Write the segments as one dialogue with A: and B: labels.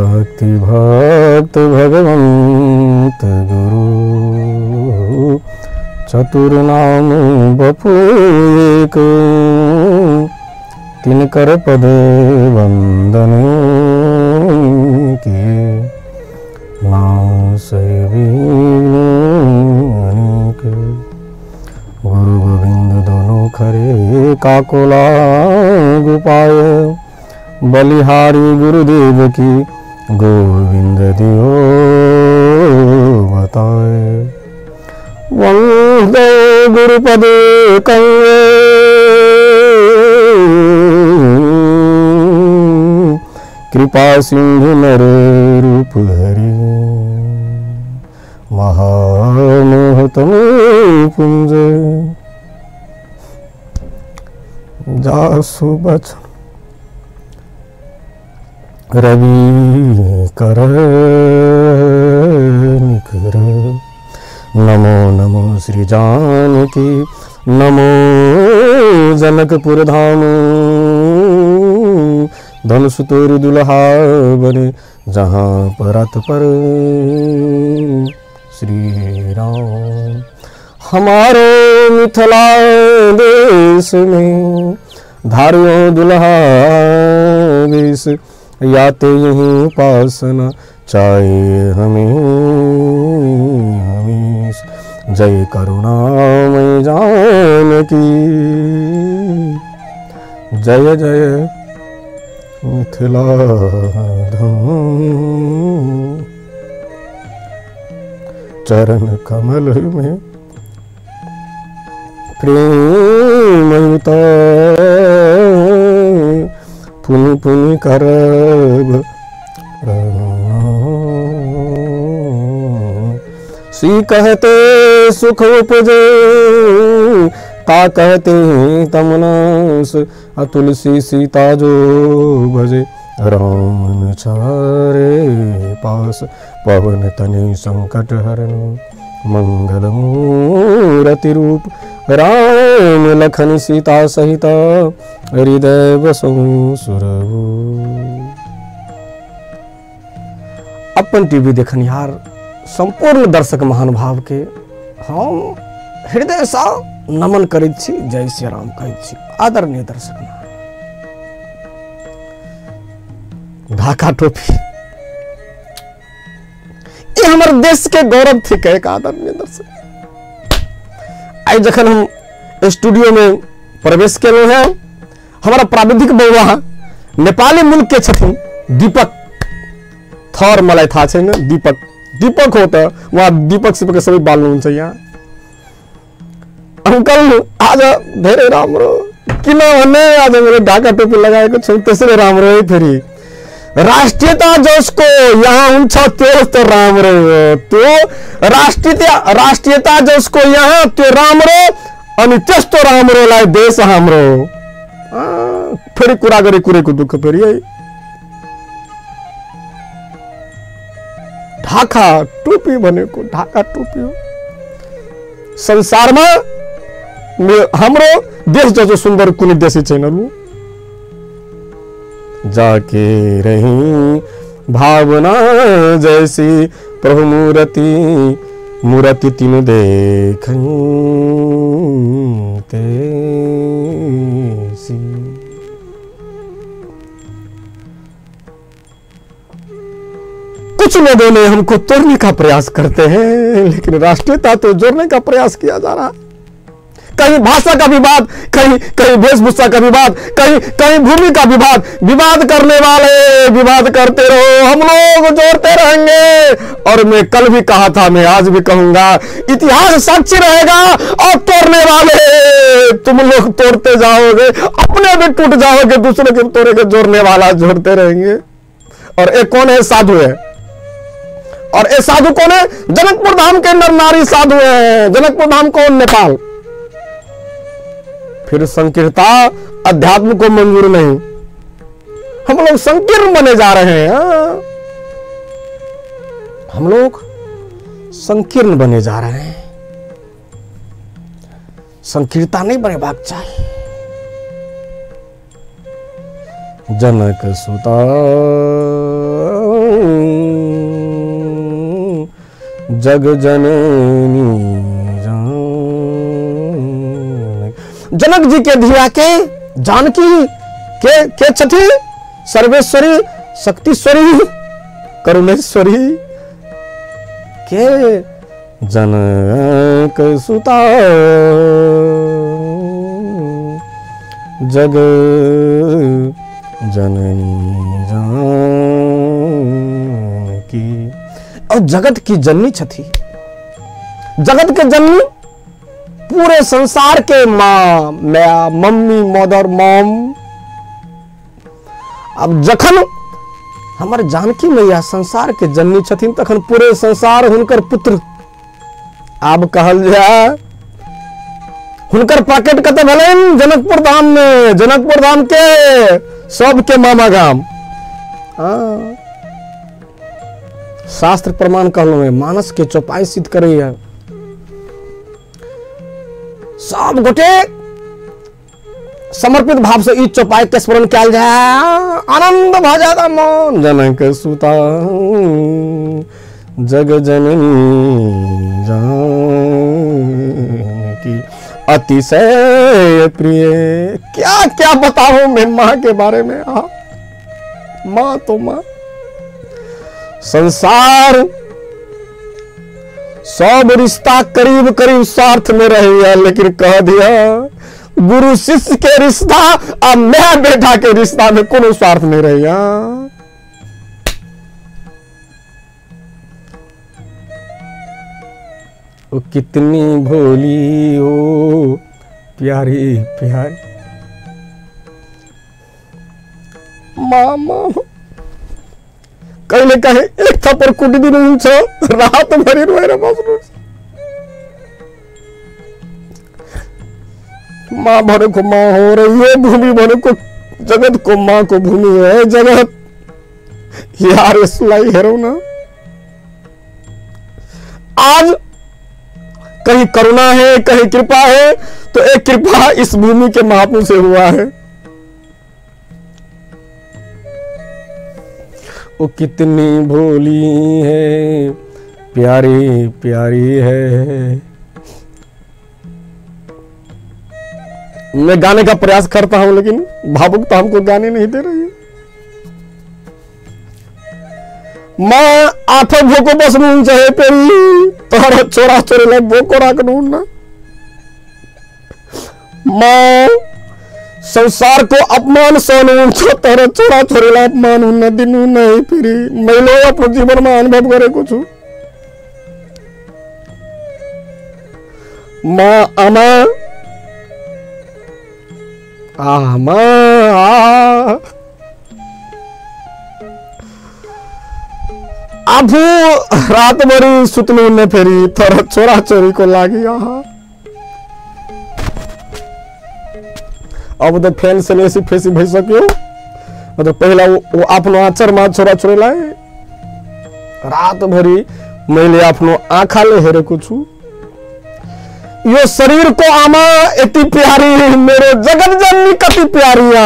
A: भक्ति भक्त भगवंत गुरु चतुर नाम बपू एक तिनकर पद वंदन किए नाम सेवी अनेक गुरु गोविंद दोनों खरे काकोला गुपाय बलिहारी गुरुदेव की गोविंद दियो बताए वंदे गुरुपद कंगे कृपा सिंधु नर रूप हरि महामोहतम पुंज जासु बचन रवि कर निकर नमो नमो श्री जानकी नमो जनकपुर धाम धनुष तोर दुल्हा बने जहाँ परत पर श्री राम हमारे मिथिला देश में धारियों दुल्हा वेश याते यहीं उपासना चाहिए हमें हमेश जय करुणामय जानकी जय जय मिथिला धाम चरण कमल में प्रेमयुत पुनि पुनि करब सी कहते सुख उपजे ता कहते तमनास तुलसी सीता जो भजे राम चारे पास पवन तने संकट हरण मंगल मूर्ति रूप राम लखन सीता सहित हृदय बसु सुरभु। अपन टीवी देखनिहार संपूर्ण दर्शक महानुभाव के हम हृदय सा नमन करैत छी, जय श्री राम कहैत छी। आदरणीय दर्शक ढाका टोपी ये हमारे देश के गौरव थी कहे का। आदरणीय दर्शक आई जखन हम स्टूडियो में प्रवेश केलहुं हैं हमारा प्राविधिक बउआ नेपाली मुल्क के छथिन दीपक थर मलाई था छै न दीपक हो तो वहाँ दीपक से सबै बाल्नु हुन्छ यहाँ अंकल आज धेरै राम्रो किनभने आज मेरो ढाका टोपी लगाएको छु त्यसैले राम्रो है। फेरि राष्ट्रियता जसको यहाँ हुन्छ त्यो त राम्रो हो, त्यो राष्ट्रियता जसको यहाँ त्यो राम्रो अनि त्यस्तो राम्रोलाई देश हाम्रो। फेरि कुरा गरे कुरेको दुःख फेरि है। ढाका टोपी भनेको ढाका टोपी हो। संसारमा हाम्रो देश जस्तो सुन्दर कुनै देशै छैन। जाके रही भावना जैसी प्रभु मूर्ति तीन देखन तैसी। कुछ लोगों ने हमको तोड़ने का प्रयास करते हैं, लेकिन राष्ट्रीयता तो जोड़ने का प्रयास किया जा रहा है। कहीं भाषा का विवाद, कहीं वेशभूषा का विवाद, कहीं भूमि का विवाद करने वाले विवाद करते रहो, हम लोग जोड़ते रहेंगे। और मैं कल भी कहा था, मैं आज भी कहूंगा, इतिहास साक्षी रहेगा। और तोड़ने वाले तुम लोग तोड़ते जाओगे, अपने भी टूट जाओगे, दूसरे के तोड़ेंगे, जोड़ने वाला जोड़ते रहेंगे। और एक कौन है? साधु है। और ये साधु कौन है? जनकपुर धाम के नर नारी साधु है। जनकपुर धाम कौन? नेपाल। फिर संकीर्णता अध्यात्म को मंजूर नहीं, हम लोग संकीर्ण बने जा रहे हैं। हम लोग संकीर्ण बने जा रहे हैं। संकीर्णता नहीं बनेबाक चाहिए। जनक सुता जग जननी जनक जी के धिया के जानकी के छठी सर्वेश्वरी शक्तिश्वरी करुणेश्वरी के जनक सुता जग जननी जानकी। और जगत की जननी छथी, जगत के जननी पूरे संसार के मां मम्मी मदर मॉम। अब जखन हमारे जानकी मैया संसार के जननी छथिन तखन पूरे संसार हुनकर पुत्र। आब कहल जाए हुनकर पॉकेट कत भलन जनकपुर धाम में, जनकपुर धाम के सबके मामा गाम। शास्त्र प्रमाण कहलों है, मानस के चौपाई सिद्ध करे है। सब गोटे समर्पित भाव से इस चौपाई के स्मरण किया जाए, आनंद भ जाता मन। जनक सुता जग जननी जानकी अतिशय प्रिय। क्या क्या बताऊं मैं मां के बारे में। मां तो मां, संसार सब रिश्ता करीब करीब स्वार्थ में रही है, लेकिन कह दिया गुरु शिष्य के रिश्ता और मैं बेटा के रिश्ता में कोनो स्वार्थ नहीं रही। वो कितनी भोली हो प्यारी प्यारी मामा। कहले कहे एक थप्पड़ कुटी दिन रात भरी रोए रे बसरू। माँ भरे को माँ हो रही है, भूमि भरे को जगत को माँ को भूमि है। जगत यार सुलाई हेरो ना। आज कहीं करुणा है कहीं कृपा है, तो एक कृपा इस भूमि के महापुरुष से हुआ है। वो कितनी भोली है प्यारी प्यारी है। मैं गाने का प्रयास करता हूं लेकिन भावुकता हमको गाने नहीं दे रही है। मां आठो भोको बस नून चाहे पेरी तोहरा चोरा चोरे लग भोको राख नून ना। मां संसार को अपमान सोनून छो तोहरा चोरा चोरे ला अपमान न दिनू नहीं फिरी। महिला अपने जीवन में अनुभव करे कुछ। मां आमा आभू रात भरी सुतलू ने फेरी थोड़ा चोरा चोरी को लागी। अब तो फैन से ऐसी फैसी भई सकियो। तो पहला वो अपनो आचर में छोरा छोरे लाए रात भरी मैले अपनो आँखा ले हेरे कुछ। यो शरीर को आमा इतनी प्यारी मेरे जगत जननी कति प्यारिया।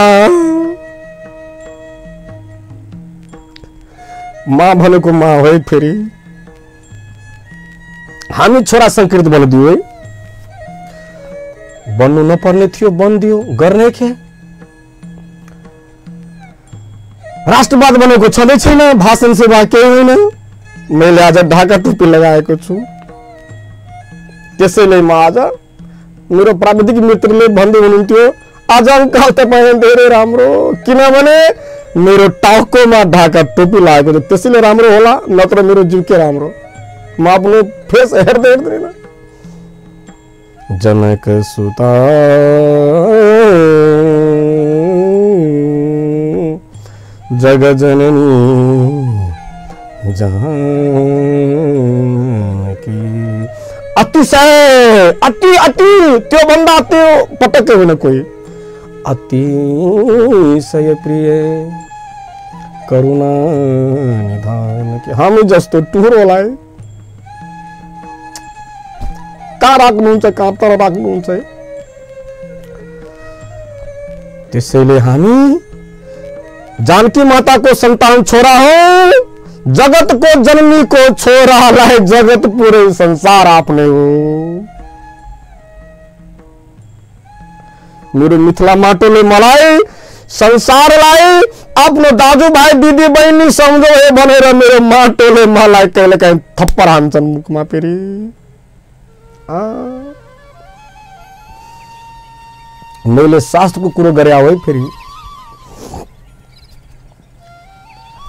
A: मां भले को मां हो फेरी हामी छोरा संकृत बन दियो बन्नु न पर्ने थियो बन दियो गर्ने के। राष्ट्रवाद बनेको छँदै छैन, भाषण सेवा केही होइन। मैले आज ढाका टोपी लगाएको छु। त्यसैले म आज मेरो प्राविधिक मित्रले भन्दै हुनुहुन्थ्यो आज अंकल तपाईँ धेरै राम्रो, किनभने मेरो टाउकोमा ढाका टोपी लागेको छ त्यसैले राम्रो होला, नत्र मेरो जिउ के राम्रो। म आफ्नो फेस हेर्दै हेर्दैन। जनक सुता जग जननी जानकी अतिशय अति अति त्यो भन्दा त्यो पटक्कै होइन कोही। अतिशय प्रिय करुणा निधान की हामी जस्तो टुहुरोलाई कहाँ राख्नुहुन्छ, कहाँ तर राख्नुहुन्छ। त्यसैले हामी जानकी माता को संतान छोरा हो, जगत को जननी को छोरालाई जगत पुरै संसार आफ्नै हो। मेरो मिथिला माटोले मलाई संसारलाई आफ्नो दाजुभाइ दिदी बहिनी सम्झो हे भनेर मेरो माटोले मलाई कहिलेकाहीँ थप्पड हान्छन् मुखमा। फेरि मैले शास्त्रको कुरो गरे हो। फेरि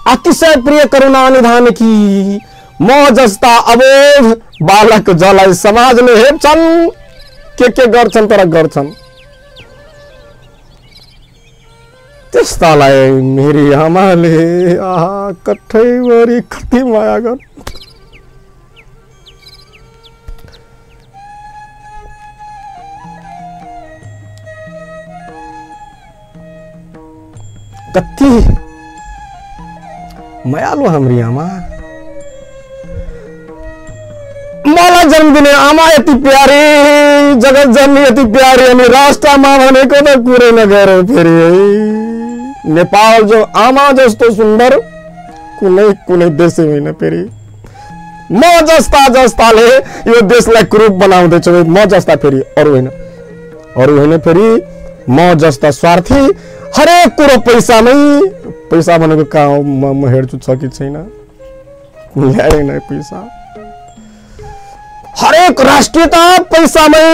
A: अतिशय प्रिय करुणा निधान की म जस्ता अबोध बालक जलाई समाजले हेप्छन्। के गर्छन् तर गर्छन्। त्यस्तालाई मेरी आमाले कठैभरि कति माया गर्। कति मायालु हाम्री आमा। मलाई जन्म दिने आमा यति प्यारी, जगत जननी यति प्यारी, अनि राष्ट्रमा भनेको त कुरै नगरौँ। फेरि नेपाल जो आमा जस्तो सुन्दर कुनै देशै होइन। फेरि म जस्ताले यो देशलाई कुरूप बनाउँदैछु। म जस्ता, फेरि अरू होइन। फेरि म जस्ता स्वार्थी, हरेक कुरो पैसामै। पैसा भनेको कहाँ हो म हेर्छु छ कि छैन, ल्याएन पैसा। हरेक राष्ट्रियता पैसामै,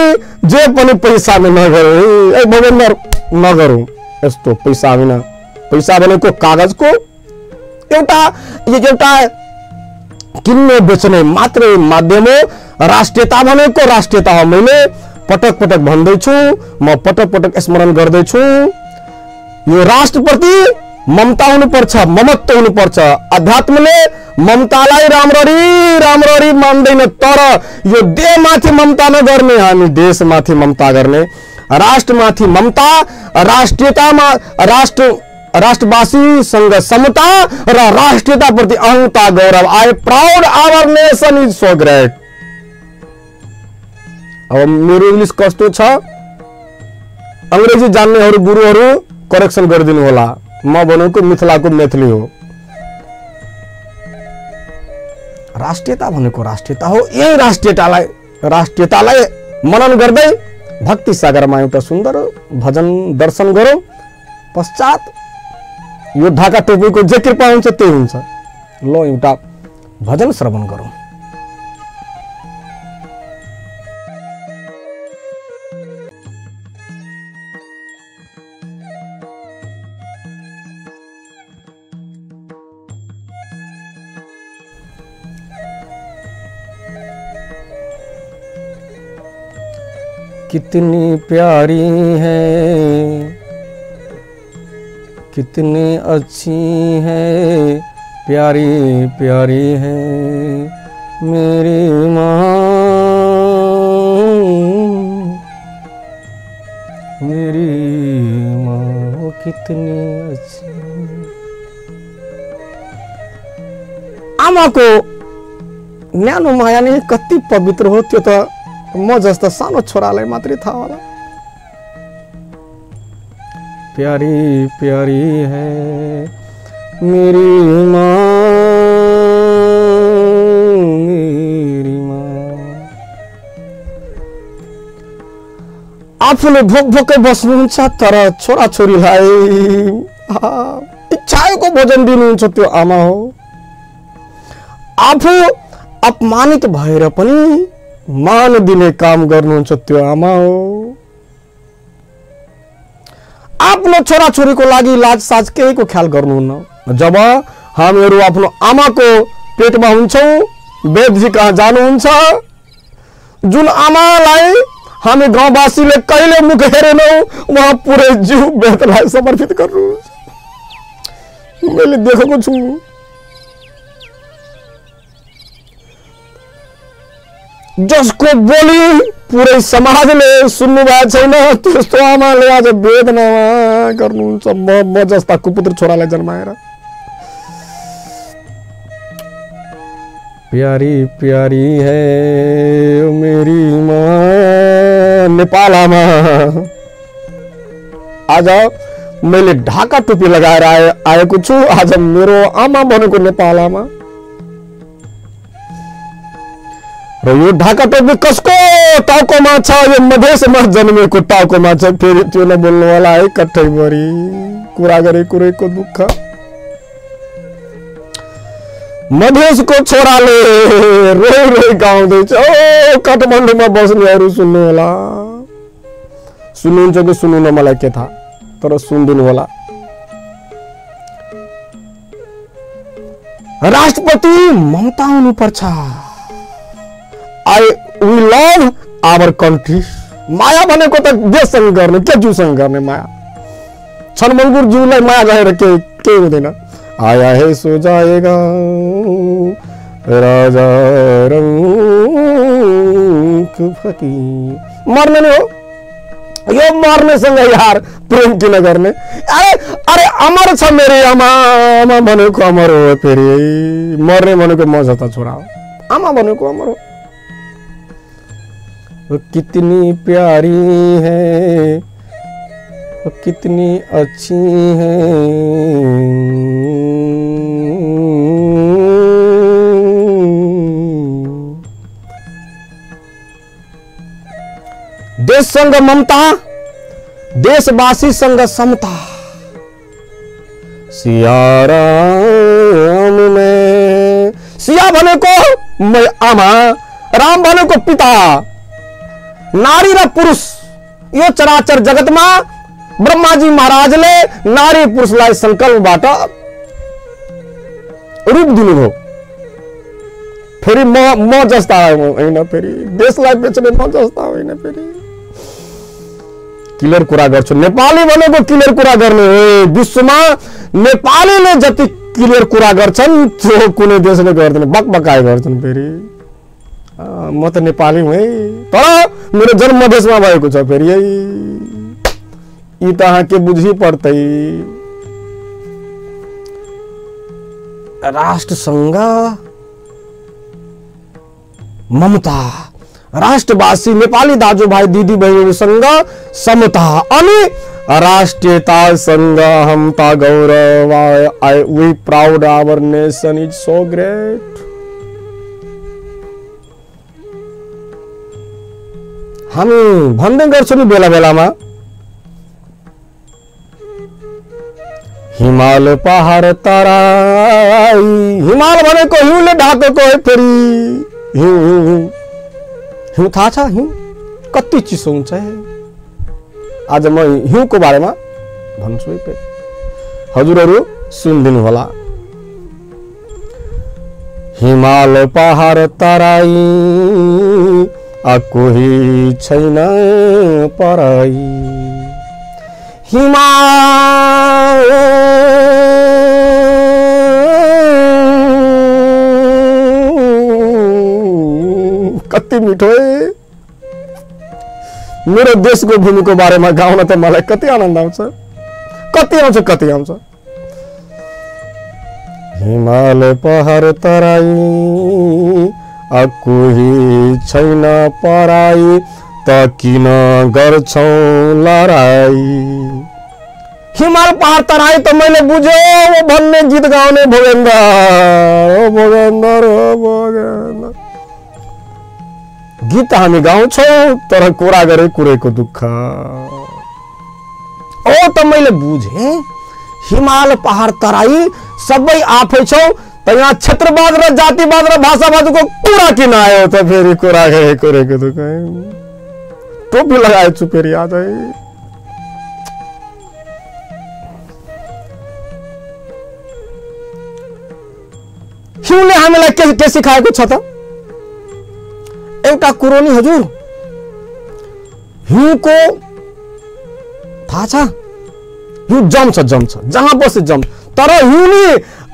A: जे पनि पैसामै नगरौँ। नगरौँ यस्तो पैसा बिना। पैसा भनेको कागजको एउटा किन्ने बेच्ने मात्रै माध्यम हो। राष्ट्रियता भनेको राष्ट्रियता हो। मैले पटक पटक भन्दैछु, म पटक पटक स्मरण गर्दैछु, यो राष्ट्रप्रति ममता हुनुपर्छ, ममत्व हुनुपर्छ। अध्यात्मले ममतालाई राम्ररी मान्दैन, तर यो देशमाथि ममता नगर्ने, हामी देशमाथि ममता गर्ने, राष्ट्रमाथि ममता, राष्ट्रियतामा राष्ट्रवासीसँग समता र राष्ट्रियताप्रति अहंता गौरव। I proud our nation is so great. अब मेरो इंग्लिश कस्तो छ, अंग्रेजी जान्नेहरू गुरुहरू करेक्सन गरिदिनु होला। म भनेको मिथिलाको मैथिली हो। राष्ट्रियता भनेको राष्ट्रियता हो। यही राष्ट्रियतालाई मनन गर्दै भक्ति सागरमा एउटा सुन्दर भजन दर्शन गरौँ। पश्चात यो ढाका टोपीको जे कृपा हुन्छ त्यही हुन्छ। ल एउटा भजन श्रवण गरौँ। कितनी प्यारी है, कितनी अच्छी है, प्यारी प्यारी है मेरी माँ, मेरी माँ वो कितनी अच्छी। आमाको न्यानो माया नै कति पवित्र हो, त्यो त म जस्ता सानो छोरालाई मात्रै थाहा होला। प्यारी प्यारी है मेरी माँ, मेरी माँ। आफूले भोक भोकै बस्नुहुन्छ, तर छोरा छोरीलाई इच्छाको भोजन दिनुहुन्छ, त्यो आमा हो। आफू अपमानित भएर पनि मान दिने काम गर्नुहुन्छ, त्यो आमा हो। आफ्नो छोरा छोरीको लागि लाज साज केहीको ख्याल गर्नुहुन्न। जब हामीहरू आफ्नो आमाको पेटमा हुन्छौं, वेदजी कहाँ जानुहुन्छ, जुन आमालाई हामी गाउँवासीले कहिले मुख हेरेनौं, उहाँ पुरै जीव वेदलाई समर्पित गर्नुहुन्छ। मैले देखेको छु। जसको बोली पुरै समाजले सुन्नु भएको छैन, त्यस्तो आमाले आज वेदनामा गर्नुहुन्छ। म जस्ता कुपुत्र छोरालाई जन्माएर। प्यारी प्यारी है मेरी माँ, नेपाल आमा। आज मैले ढाका टोपी लगाएर आएको छु। आज मेरो आमा भनेको नेपाल आमा। यो ढाका टोपी कसको टाउकोमा छ, यो मधेसमा जन्मेको टाउकोमा छ। फेरि त्यो नबोल्नु होला है कठैभरि, कुरा गरे कुरैको दुःख। मधेसको छोराले रोइ रोइ गाउँदैछ। ओ काठमाडौँमा बस्नेहरू सुन्नु होला, सुन्नुहुन्छ कि सुन्नु मलाई के थाहा, तर सुनिदिनु होला। राष्ट्रपति ममता हुनुपर्छ। We love our country. माया भनेको त देशसँग गर्ने, के ज्यूसँग गर्ने माया। छनमङ्गुर ज्यूलाई माया गरेर के हुँदैन। आया है सो जाएगा राजा रंग फकीर। मर्ने नै हो यो, मर्नेसँग यार प्रेम किन गर्ने। अरे अमर छ मेरी आमा, आमा भनेको अमर हो। फेरि मर्ने भनेको म जता छोरा हो, आमा भनेको अमर हो। वो कितनी प्यारी है, वो कितनी अच्छी है। देशसँग ममता, देशवासीसँग समता। सिया राम में, सिया भनेको मैं आमा, राम भनेको पिता। नारी र पुरुष यो चराचर जगतमा ब्रह्माजी महाराजले नारी पुरुषलाई संकल्पबाट रूप दिनुभयो। फेरि म जस्ता होइन, फेरि देशलाई बेच्ने म जस्ता होइन। फेरि क्लियर कुरा गर्छु, नेपाली भनेको क्लियर कुरा गर्ने हो। विश्वमा नेपालीले जति क्लियर कुरा गर्छन् त्यो कुनै देशले गर्दैन, बकबकाइ गर्छन्। फेरि म त नेपाली हुँ है, तर मेरो जन्म देशमा भएको छ। फेरि यी त के बुझी पर्दै। राष्ट्रसँग ममता, राष्ट्रवासी नेपाली दाजुभाइ दिदीबहिनीसँग समता अनि राष्ट्रियतासँग हमता गौरव। We proud our nation is so great. हामी भन्दै गर्छौँ नि बेला बेलामा, हिमाल पहाड तराई। हिमाल भनेको हिउँले ढाकेको है। फेरि हिउँ थाहा छ, हिउँ कति चिसो हुन्छ है। आज म हिउँको बारेमा भन्छु है, हजुरहरू सुनिदिनु होला। हिमाल पहाड तराई, कोही छैन पराई। हिमाल कति मिठो है। मेरो देशको भूमिको बारेमा गाउन त मलाई कति आनन्द आउँछ, कति आउँछ। हिमाल पहाड तराई, कोही छैन पराई, त किन गर्छौ लडाई। हिमाल पहाड तराई त मैले बुझ्यो भन्ने गीत गाउने भोगेन्द्र, ओ भोगेन्द्र, ओ भोगेन्द्र। गीत हामी गाउँछौँ तर कुरा गरे कुरैको दुःख। ओ त मैले बुझे हिमाल पहाड तराई सबै आफै छौ, त यहाँ क्षेत्रवाद र जातिवाद र भाषावादको कुरा किन आयो त। फेरि कुरा गरे कुरैको दुःख। टोपी लगाएछु फेरि आज। हिउँले हामीलाई के सिकाएको छ त। एउटा कुरो नि हजुर, हिउँको थाहा छ, हिउँ जम्छ जहाँ बसे जम्छ, तर हिउँ नि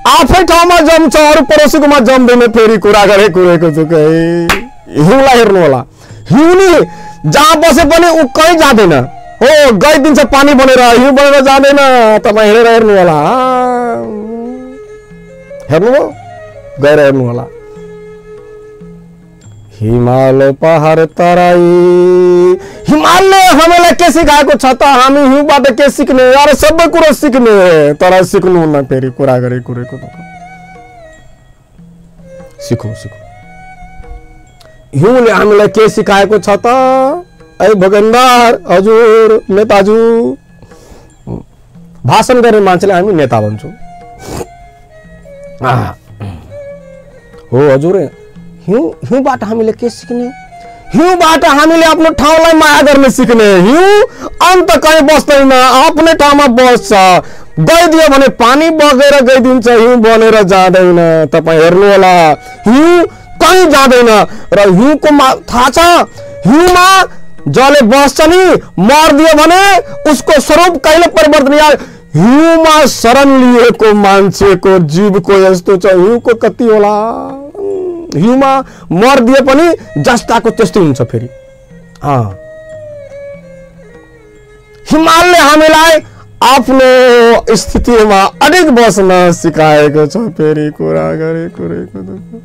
A: आफै ठाउँमा जम्छ, अरू पडोसीकोमा जम्दैन। फेरि कुरा गरे कुरैको दुःख है। हिउँलाई हेर्नु होला, हिउँ नि जहाँ बसे पनि ऊ कहीँ जाँदैन हो, गइदिन्छ पानी बनेर, हिउँ बनेर जाँदैन। तपाईँ हेरेर हेर्नु होला, हेर्नुभयो, गएर हेर्नु होला। हिमाल पहाड तराई, हिमालले हामीलाई के सिकाएको छ त। हामी हिउँबाट के सिक्ने, अरे सबै कुरो सिक्ने, तर सिक्नुहुन्न। फेरि कुरा गरे कुरैको दुःख। सिकौँ। हिउँले हामीलाई के सिकाएको छ त? ऐ भोगेन्द्र हजुर नेताजु, भाषण गर्ने मान्छेले हामी नेता भन्छौँ। हो हजुर, हिउँबाट हामीले के सिक्ने? हिउँबाट हामीले आफ्नो ठाउँलाई माया गर्न सिक्ने। हिउँ अन्त कहीँ बस्दैन, आफ्नै ठाउँमा बस्छ। गइदियो भने पानी बगेर गइदिन्छ, हिउँ बनेर जाँदैन। तपाईँ हेर्नु होला, हिउँ कहीँ जाँदैन। र हिउँको थाहा छ, हिउँमा जसले बस्छ नि मर्दियो भने उसको स्वरूप कहिले परिवर्तन यार। हिउँमा शरण लिएको मान्छेको जीवको यस्तो छ, हिउँको कति होला। हिउँमा मर्दिए पनि जस्ताको त्यस्तै हुन्छ फेरि। हिमालले हामीलाई आफ्नो स्थितिमा अडिग बस्न सिकाएको छ। फेरि कुरा गरे कुरेको दुःख।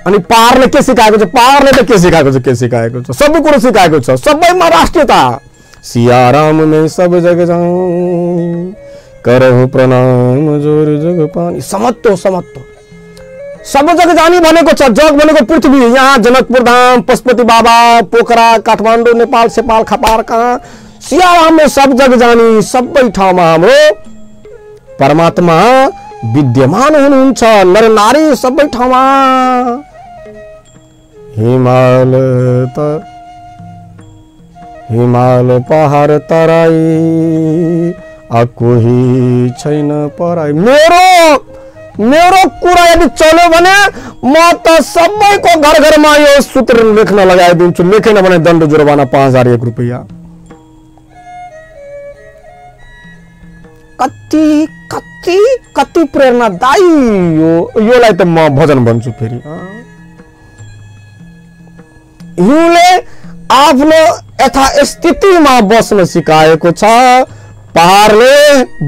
A: अनि पहाडले के सिकाएको छ? पहाडले त के सिकाएको छ? के सिकाएको छ? सबै कुरो सिकाएको छ। सबैमा राष्ट्रियता। सियाराम में सब जग जाऊं, करहु प्रणाम जोर जग पानी। समत्व समत्व सब जग जानी भनेको छ। जग भनेको पृथ्वी। यहाँ जनकपुर धाम, पशुपति बाबा, पोखरा, काठमाडौँ, नेपाल, सेपाल, खपार कहाँ, सियाराम में सब जग जानी। सबै ठाउँमा हाम्रो परमात्मा विद्यमान हुनुहुन्छ। नर नारी सबै ठाउँमा। हिमाल पहाड तराई, कोही छैन पराई। मेरो कुरा यदि चल्यो भने म त सबैको घर घरमा यो सूत्र लेख्न लगाइदिन्छु। लेखेन भने दण्ड जुर्माना 5001 रुपैयाँ। कति कति कति प्रेरणादायी योलाई त म भजन भन्छु फेरि। हिउँले आफ्नो यथास्थितिमा बस्न सिकाएको छ। पहाडले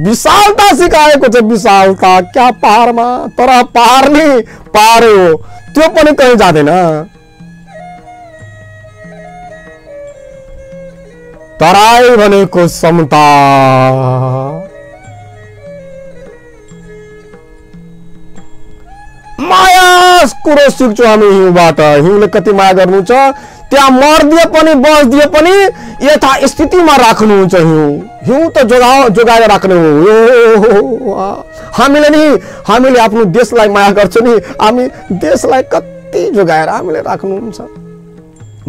A: विशालता सिकाएको छ। विशालता क्या पहाडमा? तर पहाड नि पहाड हो, त्यो पनि कहीँ जाँदैन। तराई भनेको समता। माया कुरो सिक्छौँ हामी हिउँबाट। हिउँले कति माया गर्नुहुन्छ। त्यहाँ मर्दिए पनि बस्दिए पनि यथास्थितिमा राख्नुहुन्छ। हिउँ त जोगाएर राख्ने हो। हामीले आफ्नो देशलाई माया गर्छौँ नि, हामी देशलाई कति जोगाएर हामीले राख्नुहुन्छ।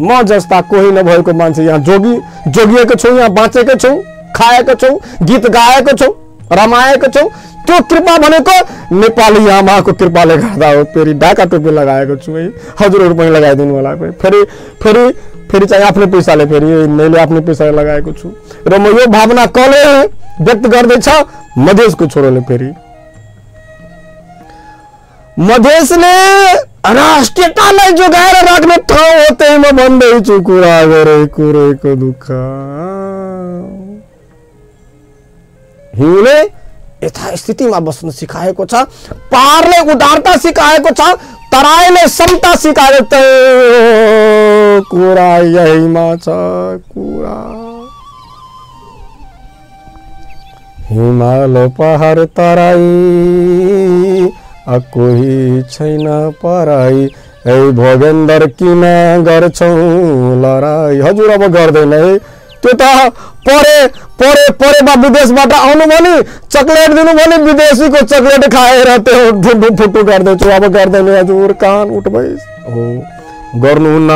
A: म जस्ता कोही नभएको मान्छे यहाँ जोगिएको छौँ, यहाँ बाँचेको छौँ, खाएको छौँ, गीत गाएको छौँ, रमाएको छौँ। त्यो कृपा भनेको नेपाली आमाको कृपाले गर्दा हो। फेरि ढाका टोपी लगाएको छु है, हजुरहरू पनि लगाइदिनु होला। फेरि चाहिँ आफ्नै पैसाले, फेरि मैले आफ्नै पैसाले लगाएको छु। र म यो भावना कसले व्यक्त गर्दैछ? मधेसको छोरोले। फेरि मधेसले राष्ट्रियतालाई जोगाएर राख्ने ठाउँ हो। त्यही म भन्दैछु, कुरा गरे कुरेको दुःख। हिउँले यथास्थितिमा बस्न सिकाएको छ। पहाडले उदारता सिकाएको छ। तराईले समता सिकाएको छ। कुरा यहीमा छ। कुरा हिमाल पहाड तराई, कोही छैन पराई। ए भोगेन्द्र किन गर्छौ लडाई? हजुर अब गर्दैन है। त्यो त परेमा विदेशबाट आउनु भने चकलेट दिनु भने विदेशीको चकलेट खाएर त्यो ढुढु फुटु गर्दैछु। अब गर्दैन हजुर, कान उठ भइस हो, गर्नुहुन्न।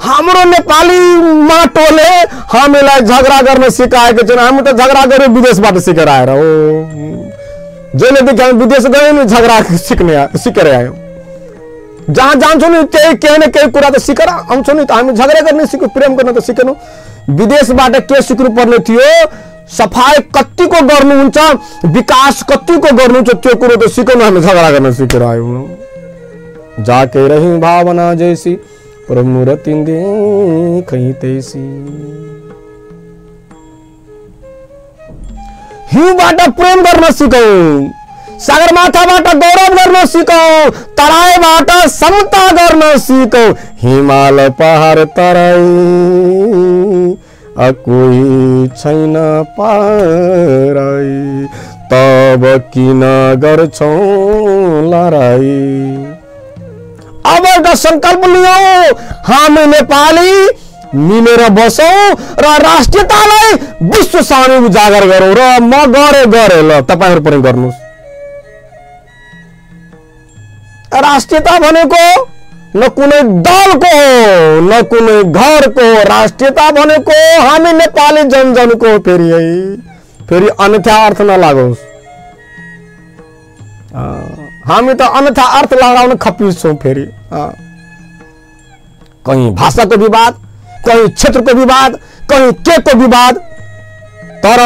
A: हाम्रो नेपाली माटोले हामीलाई झगडा गर्न सिकाएको छैन। हामी त झगडा गरे विदेशबाट सिकेर आएर हो। जहिले देखि हामी विदेश गयौँ नि झगडा सिकेर आयौँ। जहाँ जान्छौँ नि त्यही केही न केही कुरा त सिकेर आउँछौँ नि त। हामी झगडा गर्ने सिक्यौँ, प्रेम गर्न त सिकेनौँ। विदेशबाट के सिक्नु पर्ने थियो? सफाई कतिको गर्नुहुन्छ, विकास कतिको गर्नुहुन्छ, त्यो कुरो त सिकाउनु। हामी झगडा गर्न सिकेर आयौँ। जाके रही भावना जैसी, प्रमुरति देखी तैसी। हिउँबाट प्रेम गर्न सिकौँ, सगरमाथाबाट गौरव गर्न सिकौँ, तराईबाट समता गर्न सिकौँ। हिमाल पहाड तराई, कोही छैन पराई। तब किन गर्छौ लडाई? अब एउटा संकल्प लियौं, हामी नेपाली मिलेर बसौं र राष्ट्रियतालाई विश्व सामु उजागर गरौं। र म गरे ल तपाईहरु पनि गर्नुस्। राष्ट्रियता भनेको न कुनै दलको हो न कुनै घरको। राष्ट्रियता भनेको हामी नेपाली जनजनको। फेरि अन्यथा अर्थ नलागोस्। हामी त अन्यथा अर्थ लगाउन खप्पिस छौं। फेरि कहीं भाषाको विवाद, कहीं क्षेत्रको विवाद, कहीं केको विवाद। तर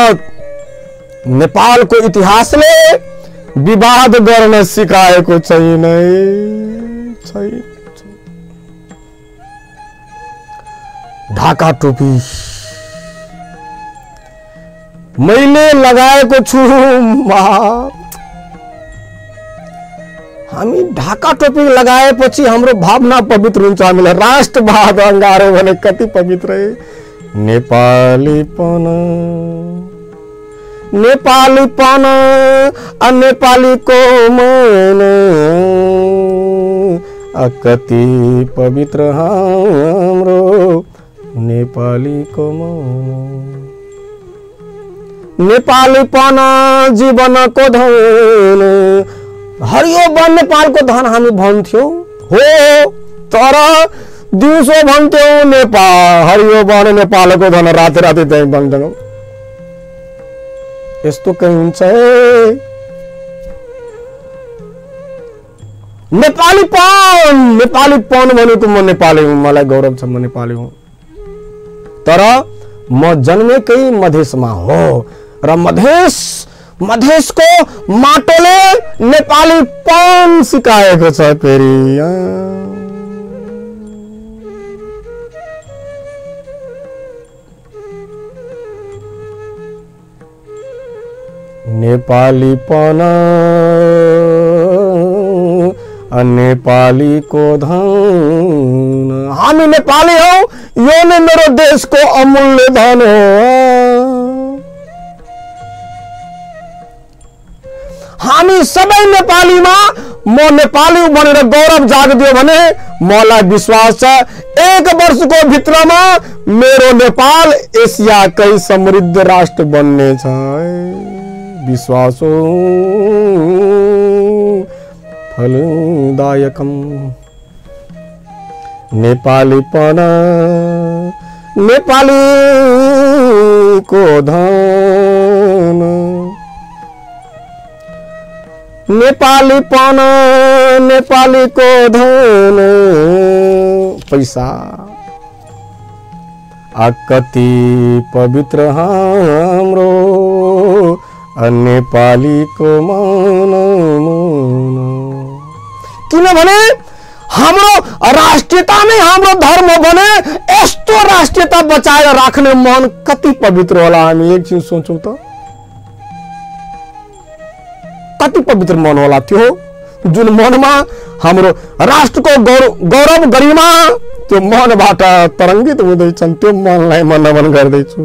A: नेपालको इतिहासले विवाद गर्न सिकाएको छैन। ढाका टोपी मैले लगाएको छु। हामी ढाका टोपी लगाएपछि हाम्रो भावना पवित्र हुन्छ। हामीलाई राष्ट्रवाद अंगारो भने कति पवित्र है। नेपालीपन नेपालीपन नेपालीको मन कति पवित्र हाम्रो नेपालीको मन। नेपालीपन जीवनको धन। हरियो वन नेपालको धन हामी भन्थ्यौं हो, तर दिउँसो भन्थ्यौं नेपाल हरियो वन नेपालको धन, राति राति त्यही भन्थ्यौं। यस्तो कहीं हुन्छ है? नेपालीपन भनेको म नेपाली हुँ, मलाई गौरव छ, म नेपाली हुँ। तर म जन्मेकै मधेसमा हो र मधेसको माटोले नेपालीपन सिकाएको छ। फेरि नेपालीपन नेपालीको धन। हामी नेपाली हौ, यो नै मेरो देशको अमूल्य धन हो। हामी सबै नेपालीमा म नेपाली भनेर गौरव जाग्दियो भने मलाई विश्वास छ 1 वर्षको भित्रमा मेरो नेपाल एसियाकै समृद्ध राष्ट्र बन्ने छ। विश्वास हो फलदायकम। नेपालीपन नेपालीको धन। नेपालीपन नेपालीको धन। पैसा कति पवित्र हाम्रो नेपालीको मन। किनभने हाम्रो राष्ट्रियता नै हाम्रो धर्म भने यस्तो राष्ट्रियता बचाएर राख्ने मन कति पवित्र होला। हामी एकछिन सोचौं त, कति पवित्र मन होला त्यो, जुन मनमा हाम्रो राष्ट्रको गौरव गरिमा त्यो मनबाट तरङ्गित हुँदैछन्। त्यो मनलाई म नमन गर्दैछु।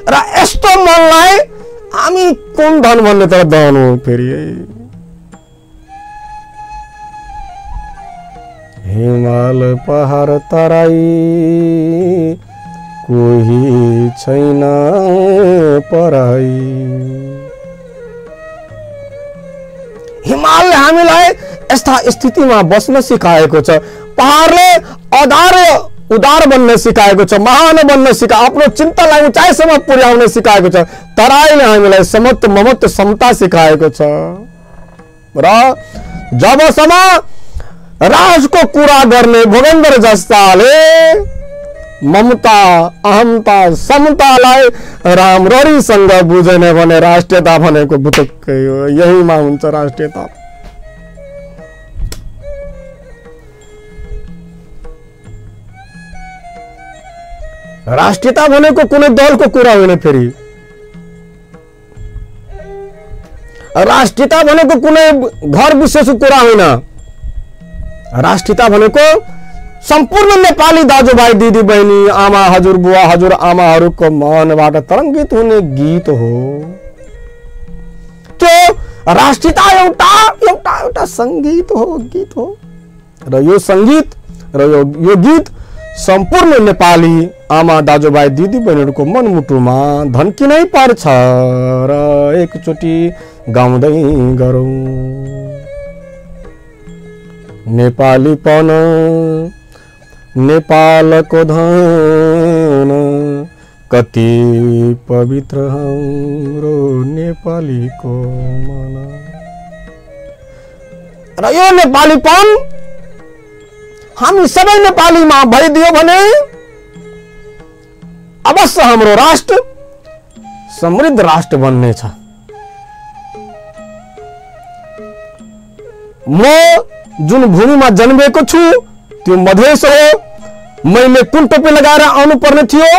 A: र यस्तो मनलाई हामी कुन धन भन्ने त धन हो। फेरि हिमाल पहाड तराई कोही छैन पराई। हिमालले हामीलाई यस्ता स्थितिमा बस्न सिकाएको छ। पहाडले उदार बन्न सिकाएको छ, महान बन्न आफ्नो चिन्तालाई उचाइसम्म पुर्याउन सिकाएको छ। तराईले हामीलाई समत्व ममत्व समता सिकाएको छ। र जबसम्म राजको कुरा गर्ने भोगेन्द्र जस्ताले ममता अहमता समतालाई राम्ररीसँग बुझेन भने राष्ट्रियता भनेको बुटक्कै हो। यहीमा हुन्छ राष्ट्रियता। राष्ट्रियता भनेको कुनै दलको कुरा होइन। फेरि राष्ट्रियता भनेको कुनै घर विशेषको कुरा होइन। राष्ट्रियता भनेको सम्पूर्ण नेपाली दाजुभाइ दिदी बहिनी आमा हजुरबुवा हजुरआमाहरूको मनबाट तरङ्गित हुने गीत हो। त्यो राष्ट्रियता एउटा एउटा एउटा संगीत हो, गीत हो र यो संगीत र यो गीत सम्पूर्ण नेपाली आमा दाजुभाइ दिदी बहिनीहरूको मनमुटुमा धन्किनै पर्छ र एकचोटि गाउँदै गरौँ। नेपालीपन नेपालको धन कति पवित्र हाम्रो नेपालीको मन र यो नेपालीपन हामी सबै नेपालीमा भइदियो भने अवश्य हाम्रो राष्ट्र समृद्ध राष्ट्र बन्नेछ। म जुन भूमिमा जन्मेको छु त्यो मधेस हो। मैले कुन टोपी लगाएर आउनु पर्ने थियो?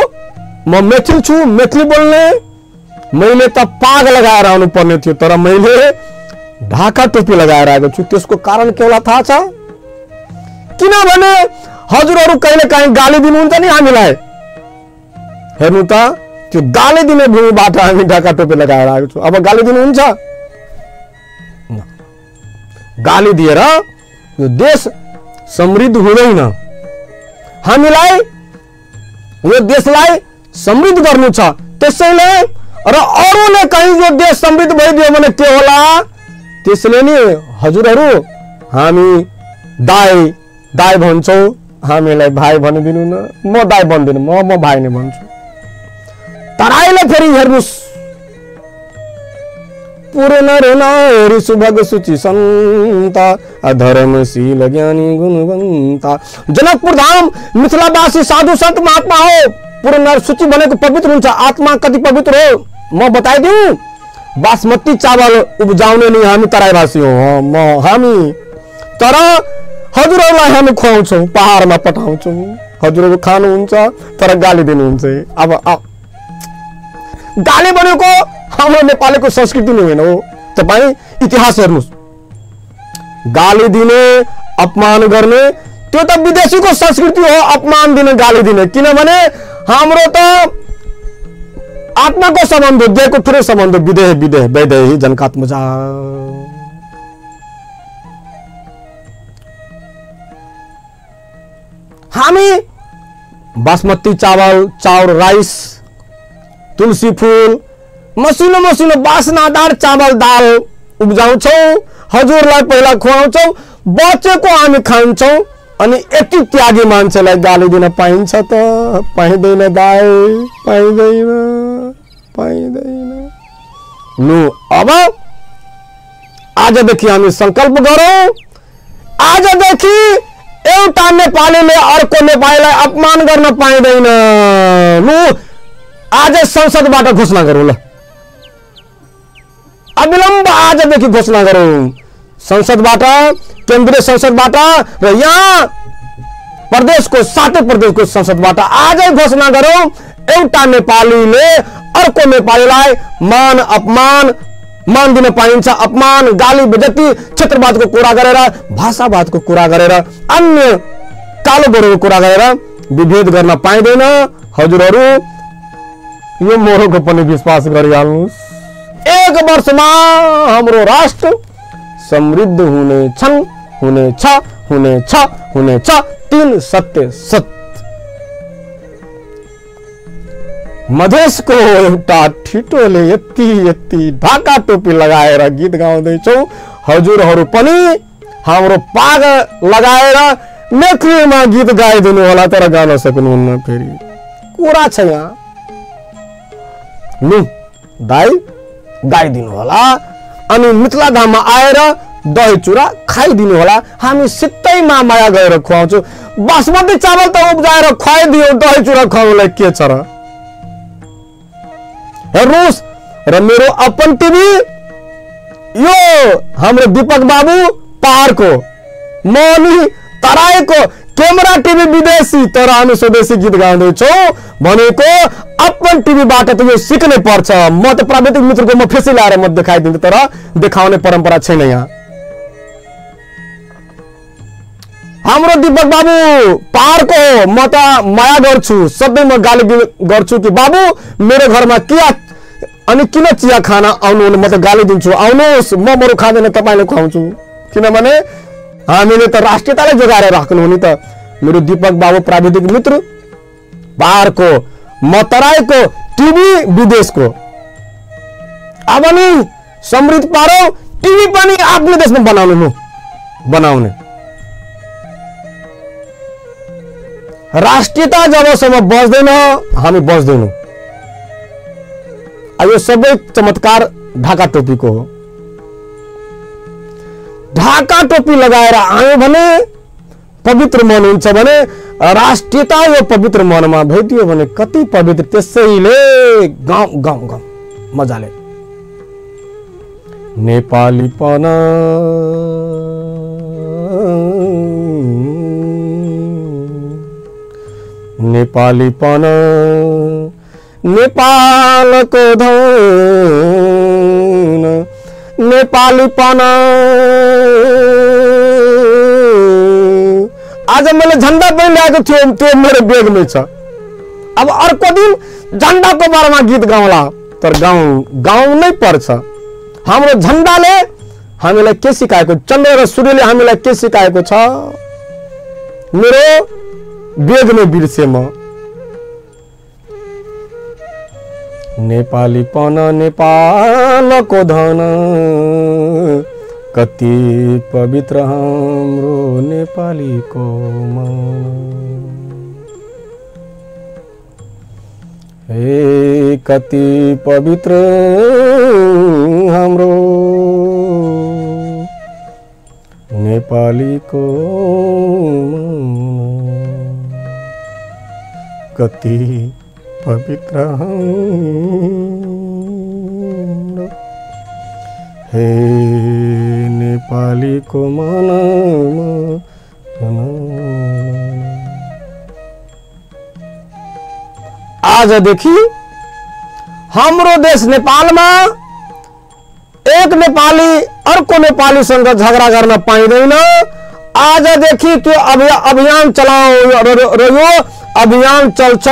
A: म मैथिल छु, मैथिली बोल्ने। मैले त पाग लगाएर आउनु पर्ने थियो तर मैले ढाका टोपी लगाएर आएको छु। त्यसको कारण के होला थाहा छ? किनभने हजुरहरू कहिले काहीँ गाली दिनुहुन्छ नि हामीलाई। हेर्नु त त्यो गाली दिने भूमिबाट हामी ढाका टोपी लगाएर आएको छु। अब गाली दिनुहुन्छ? गाली दिएर यो देश समृद्ध हुँदैन। हामीलाई यो देशलाई समृद्ध गर्नु छ। त्यसैले र अरूले कहीँ यो देश समृद्ध भइदियो भने के होला? त्यसले नि हजुरहरू हामी दाइ दाइ भन्छौ, हामीलाई भाइ भनिदिनु न। म दाइ भन्दिनँ, म भाइ नै भन्छु। तराईले फेरि हेर्नुस्, पूर्ण ऋण सुभग सुचि सन्त धर्मशील ज्ञानी गुणवन्त। जनकपुर धाम मिथिलावासी साधु संत महात्मा हो। पूर्ण सूची भनेको पवित्र हुन्छ। आत्मा कति पवित्र हो म बताइदिउँ। बासमती चावल उब्जाउने नि हामी तराईवासी हो हामी। तर हजुरहरूलाई हामी खुवाउँछौँ, पहाडमा पठाउँछौँ। हजुरहरू खानुहुन्छ तर गाली दिनुहुन्छ। अब गाली भनेको हाम्रो नेपालीको संस्कृति नै होइन हो। तपाईँ इतिहास हेर्नुहोस्, गाली दिने अपमान गर्ने त्यो त विदेशीको संस्कृति हो। अपमान दिने, गाली दिने। किनभने हाम्रो त आत्माको सम्बन्ध, देहको ठुलो सम्बन्ध। विदेह विदेह वैदेही जनकात्मजा। हामी बासमती चावल, चाउर, राइस, तुलसी फूल, मसिनो मसिनो बासनादार चावल दाल उब्जाउँछौँ। हजुरलाई पहिला खुवाउँछौँ, बचेको हामी खान्छौँ। अनि यति त्यागी मान्छेलाई गाली दिन पाइन्छ त? पाइँदैन दाइ, पाइँदैन, पाइँदैन। लु अब आजदेखि हामी संकल्प गरौँ। आजदेखि एउटा नेपालीले अर्को नेपालीलाई अपमान गर्न पाइँदैन। लु आज संसदबाट घोषणा गरौँ। ल अविलम्ब आजदेखि घोषणा गरौँ। संसदबाट, केन्द्रीय संसदबाट र यहाँ प्रदेशको, सातै प्रदेशको संसदबाट आजै घोषणा गरौँ। एउटा नेपालीले अर्को नेपालीलाई मान अपमान, मान दिन पाइन्छ, अपमान, गाली बेइज्जती, क्षेत्रवादको कुरा गरेर, भाषावादको कुरा गरेर, अन्य कालो गोरोको कुरा गरेर विभेद गर्न पाइँदैन। हजुरहरू यो मोहको पनि विश्वास गरिहाल्नुहोस्। 1 वर्षमा हाम्रो राष्ट्र समृद्ध हुनेछन्, हुनेछ, हुनेछ, हुनेछ। 3 सत्य सत्य। मधेसको एउटा ठिटोले यति यति ढाका टोपी लगाएर गीत गाउँदैछौ। हजुरहरू पनि हाम्रो पाग लगाएर मैथिलीमा गीत गाइदिनु होला, तर गाउन सक्नुहुन्न। फेरि कुरा छ यहाँ। लु दाइ गाइदिनु होला। अनि मिथिला धाममा आएर दही चुरा खाइदिनु होला। हामी सित्तैमा माया गएर खुवाउँछौँ। बासमती चावल त उब्जाएर खुवाइदियो, दही चुरा खुवाउनलाई के छ र? हेर्नुहोस्, र मेरो अपन टिभी यो हाम्रो दीपक बाबु पहाडको, म अनि तराईको क्यामेरा टिभी विदेशी, तर हामी स्वदेशी गीत गाउँदैछौँ भनेको अपन टिभीबाट त यो सिक्नै पर्छ। म त प्राविधिक मित्रको म फेसै लाएर म देखाइदिन्छु, तर देखाउने परम्परा छैन यहाँ। हाम्रो दीपक बाबु पहाडको, म त माया गर्छु, सधैँ म गाली गर्छु कि बाबु मेरो घरमा के अनि किन चिया खान आउनु, म त गाली दिन्छु, आउनुहोस्, म मरु खाँदैन, तपाईँले खुवाउँछु। किनभने हामीले त राष्ट्रियतालाई जोगाएर राख्नु हो नि त। मेरो दीपक बाबु प्राविधिक मित्र, बाहरको म तराईको टिभी विदेशको, अब नि समृद्ध पारो टिभी पनि आफ्नो देशमा बनाउने। राष्ट्रियता जबसम्म बच्दैन हामी बच्दैनौँ। यो सबै चमत्कार ढाका टोपीको हो। ढाका टोपी लगाएर आयो भने पवित्र मन हुन्छ भने राष्ट्रियता यो पवित्र मनमा भेटियो भने कति पवित्र। त्यसैले गाउँ गाउँ गाउँ मजाले नेपालीपन नेपालीपन नेपालको धन नेपालीपन। आज मैले झन्डा पनि ल्याएको थियो, त्यो मेरो बेगमै छ। अब अर्को दिन झन्डाको बारेमा गीत गाउँला, तर गाउनै पर्छ। हाम्रो झन्डाले हामीलाई के सिकाएको, चन्द्र र सूर्यले हामीलाई के सिकाएको छ, मेरो बेगमै बिर्से म। नेपालीपन नेपालको धन कति पवित्र हाम्रो नेपालीको मन। हे कति पवित्र हाम्रो नेपालीको मन, कति पवित्र हाम्रो हे नेपालीको मन। आजदेखि हाम्रो देश नेपालमा एक नेपाली अर्को नेपालीसँग झगडा गर्न पाइँदैन। आजदेखि त्यो अभियान चलाउ र यो अभियान चल्छ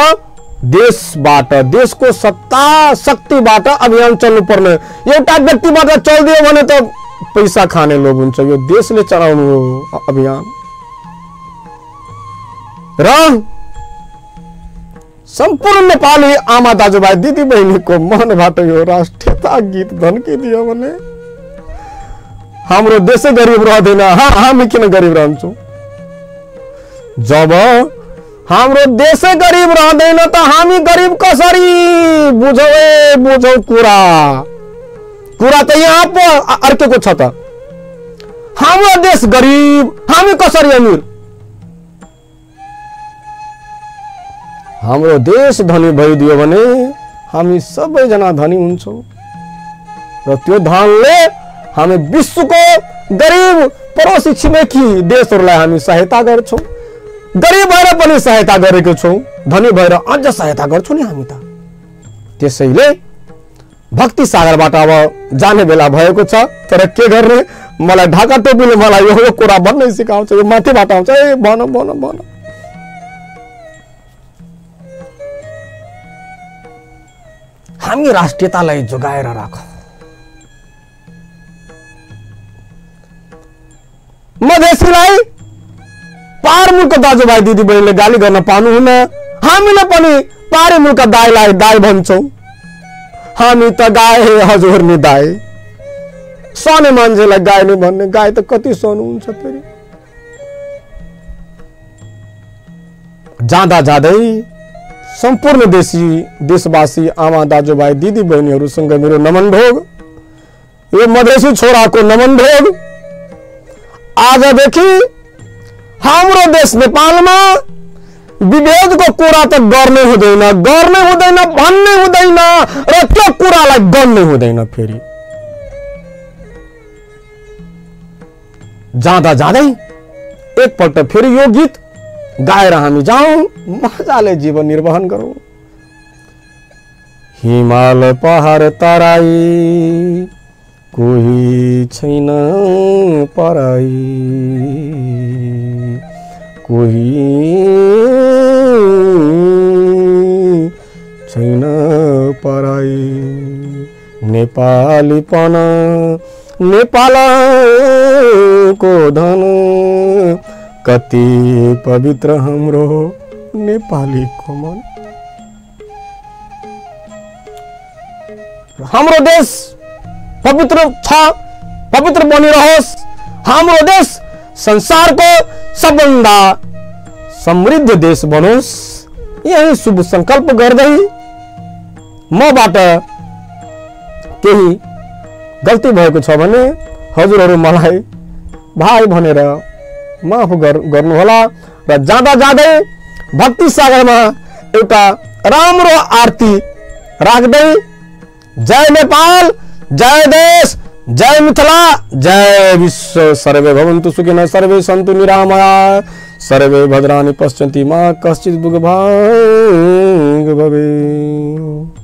A: देशबाट, देशको सत्ता शक्तिबाट अभियान चल्नु पर्ने। एउटा व्यक्तिबाट चल्दियो भने त पैसा खाने लोभ हुन्छ। यो देशले चलाउनु हो अभियान। र सम्पूर्ण नेपाली आमा दाजुभाइ दिदी बहिनीको मनबाट यो राष्ट्रियता गीत धन्किदियो भने हाम्रो देशै गरिब रहँदैन। हामी किन गरिब रहन्छौँ? जब हाम्रो देशै गरिब रहँदैन त हामी गरिब कसरी? बुझौ कुरा त यहाँ पो अर्केको छ त। हाम्रो देश गरिब, हामी कसरी अमीर? हाम्रो देश धनी भइदियो भने हामी सबैजना धनी हुन्छौँ र त्यो धनले हामी विश्वको गरिब पडोसी छिमेकी देशहरूलाई हामी सहायता गर्छौँ। गरिब भएर पनि सहायता गरेको छौँ, धनी भएर अझ सहायता गर्छौँ नि हामी त। त्यसैले भक्ति सागरबाट अब जाने बेला भएको छ। तर के गर्ने, मलाई ढाका टोपीले मलाई यो कुरा भन्नै सिकाउँछ, यो माथिबाट आउँछ, ए भन भन भन। हामी राष्ट्रियतालाई जोगाएर राखौँ। मधेसीलाई पार मुलुकका दाजुभाइ दिदी बहिनीले गाली गर्न पाउनुहुन्न। हामीले पनि पारे मुलुकका दाइलाई दाइ भन्छौँ। हामी त गाए हजुर नि दाइ। सानो मान्छेलाई गाई नै भन्ने, गाई त कति सानो हुन्छ फेरि। जाँदा जाँदै सम्पूर्ण देशवासी आमा दाजुभाइ दिदी बहिनीहरूसँग मेरो नमन ढोग, यो मधेसी छोराको नमन ढोग। आजदेखि हाम्रो देश नेपालमा विभेदको कुरा त गर्नै हुँदैन, भन्नै हुँदैन र त्यो कुरालाई गर्नै हुँदैन। फेरि जाँदा जाँदै एकपल्ट फेरि यो गीत गाएर हामी जाउँ, मजाले जीवन निर्वाहन गरौँ। हिमाल पहाड तराई कोही छैन पराई, कोही छैन पराई। नेपालीपन नेपालको धन कति पवित्र हाम्रो नेपालीको मन। हाम्रो देश पवित्र छ, पवित्र बनिरहोस्। हाम्रो देश संसारको सबभन्दा समृद्ध देश बनोस्। यही शुभ संकल्प गर्दै मबाट केही गल्ती भएको छ भने हजुरहरू मलाई भाइ भनेर माफ गर्नुहोला। र जाँदा जाँदै भक्ति सागरमा एउटा राम्रो आरती राख्दै जय नेपाल, जय देश, जय मिथिला, जय विश्व। सर्वे भवन्तु सुखिनः, सर्वे सन्तु निरामयाः, सर्वे भद्राणि पश्यन्ति मा कश्चित् दुःखभाग् भवेत्।